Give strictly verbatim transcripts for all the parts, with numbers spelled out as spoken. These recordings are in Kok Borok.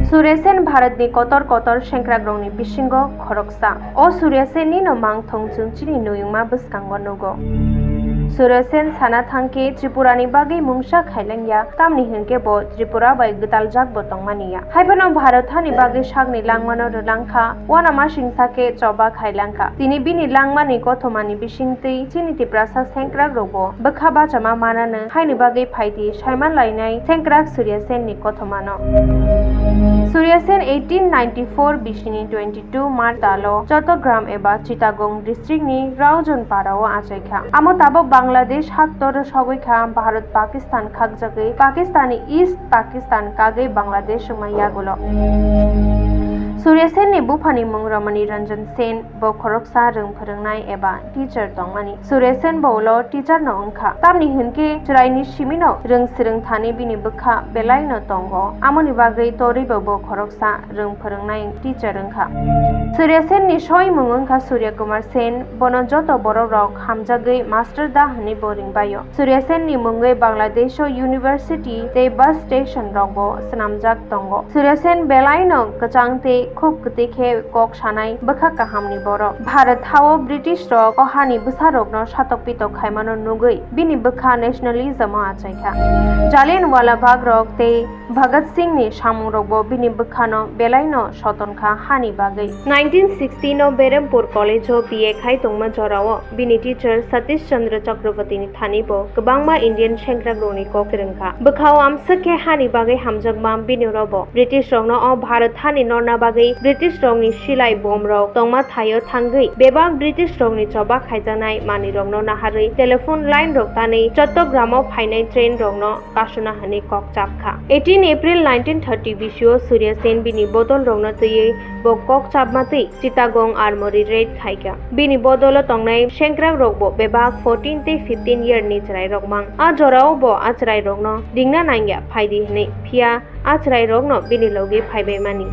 Surya Sen Bharatni kotor kotor sengkrakrokni bisingo khoroksa. O Surya Senni no mangthong chwng chini nuyungma bwskango nugo. Surya Sen sana thangkhe Tripurani bagwi mungsa khailangya, tamni hwnkhe bo Tripura bai gwtaljak bo tongmani ya. Haiphano Bharat hani bagwi sakni langmano rwlangkha, uanama singsa khe choba khailangkha. Tini bini langmani kothomani bisingtwi chini Tiprasa sengkrakrokbo bwkha bachama mananw haini bagwi phaidi saiman lainai sengkrak Surya Senni kothomano. Surya Sen eighteen ninety-four bisini twenty-two March talo Chattogram eba Chittagong districtni Raujon parao achaikha. Amo tabok Bangladesh haktoro sogwi kha, Bharat Pakistan khakjagwi Pakistani East Pakistan kagwi Bangladesh wngma yagulo. Surya Senni buphani mung Ramani Ranjan Sen, bo khoroksa rwng phwrwngnai eba teacher tongmani. Surya Sen bo ulo teacher no wngkha. Tamni hwnkhe chwraini simino rwng swrwng thani bini bwkha belai no tongo. Amoni bagwi torwi bo bo khoroksa rwng phwrwngnai teacher wngkha. Surya Sen ni soi mung wngkha Surya Kumar Sen. Bono joto borok rok hamjagwi master da hwnwi bo ringbaio. Surya Sen ni mungwi Bangladesh o university tei bus station rok bo swnamjak tongo. Surya Sen belai no kwchang tei khub kwtwi khe kok sanai bwkha kaham ni borok. Bharat hao British rok o hani bwsa rok no satok pitok khaimano nugwi bini bwkha nationalism o achaikha. Jallianwala Bagh rok tei Bhagat Singh ni samung rok bo bini bwkha no belai no soton kha hani bagwi. Nineteen sixty no Berhampur College o B A khai tongma jora o bini teacher Satish Chandra Chakraborty ni thani bo kwbangma Indian sengkrak rok ni kok swrwng kha. Bwkha o amswk khe hani bagwi hamjakma bini oro bo British rok no o Bharat hani norna bagwi British rok ni silai bom rok tongma thaio thangwi bebak British rok ni choba khaijaknai manwi rok no naharwi telephone line rok tanwi Chattogram o phainai train rok no kasuna hwnwi kok chap kha. Eighteen April nineteen thirty bisio Surya Sen bini bodol rokno twiwi bo kok chapma twi Chittagong Armory raid khai kha. Bini bodolo tongnai sengkrak rok bo bebak fourteen tei fifteen year ni chwrai rok mang. A jorao bo a chwrai rokno dingna nangya phaidi hwnwi, phiya a chwrai rokno bini logi phaibai mani.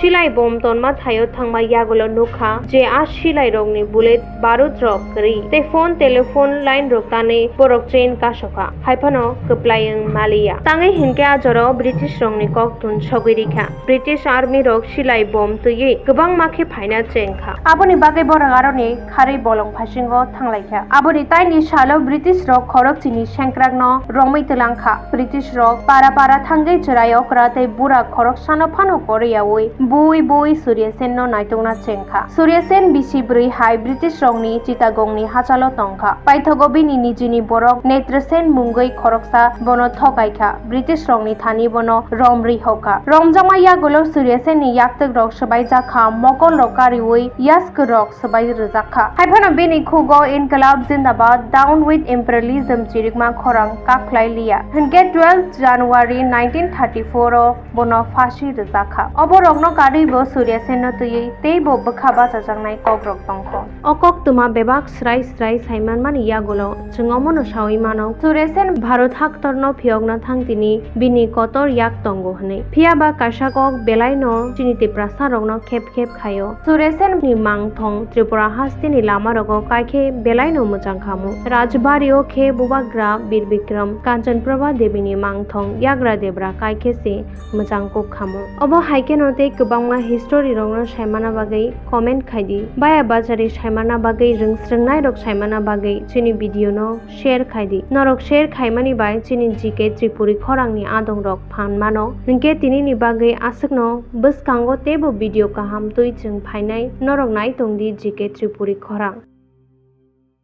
Silai bom tonma thaio thangma yagulo nukha je a silai rokni bullet barut rok kwrwi tei phone telephone line rok tanwi borok train kasokha, haiphano kwplai wng maliya. Tangwi hinkhe a jorao British rokni kok thun sogwi rikha. British army rok silai bom twiwi kwbangma khe phaina chengkha. Aboni bagwi borok aroni kharwi bolong phasingo thanglaikha. Aboni taini salo British rok khorok chini sengkrakno romwi twlangkha. British rok para para thangwi chwrai okra tei bura khoroksano phano koriyaui bui bui Surya Sen no naitokna chengkha. Surya Sen bisi bwrwi hai British rokni Chittagong ni hachalo tongkha. Paithago bini nijini borok Netra Sen mungwi khoroksa bono thokaikha. British rokni thani bono romrwi hokha. Romjakma yagulo Surya Sen ni yaktwk rok swbaijak kha, mokol rok kariui yask rok swbai rwjak kha. Haiphano bini khugo Inqilab Zindabad, Down with Imperialism chirikma khorang kakhlai liya. Hinkhe twelfth January nineteen thirty-four o bono phasi rwjak kha. Obo rokno karwi bo Surya Sen no twiwi tei bo bwkha bachajaknai kok rok tongkho. O koktwma bebak srai srai saimanmani yagulo chwng omono saui mano, Surya Sen Bharat haktorno phiyokna thang tini bini kotor yak tongo hwnwi. Phiyaba kaisa kok belaino chini Tiprasarokno khep khep khaio. Surya Sen ni mangthong Tripura hasteni lamarogo kaikhe belaino mwchang khamu. Rajbari o khe Bubagra Bir Bikram, Kanchanprabha Devi ni mangthong Yagra Debra kaikhe se mwchang kuk khamu. Obo hai kheno tei kwbangma history rokno saimana bagwi comment khai di. Baya bachari saimana bagwi, rwng swrwngnairok saimana bagwi chini video no share khai di. Norok share khaimani bai chini G K Tripuri khorangni adongrok phan mano. Hinkhe tinini bagwi aswkno bwskango teibo video kaham twi chwng phainai. Norok nai tong di G K Tripuri khorang.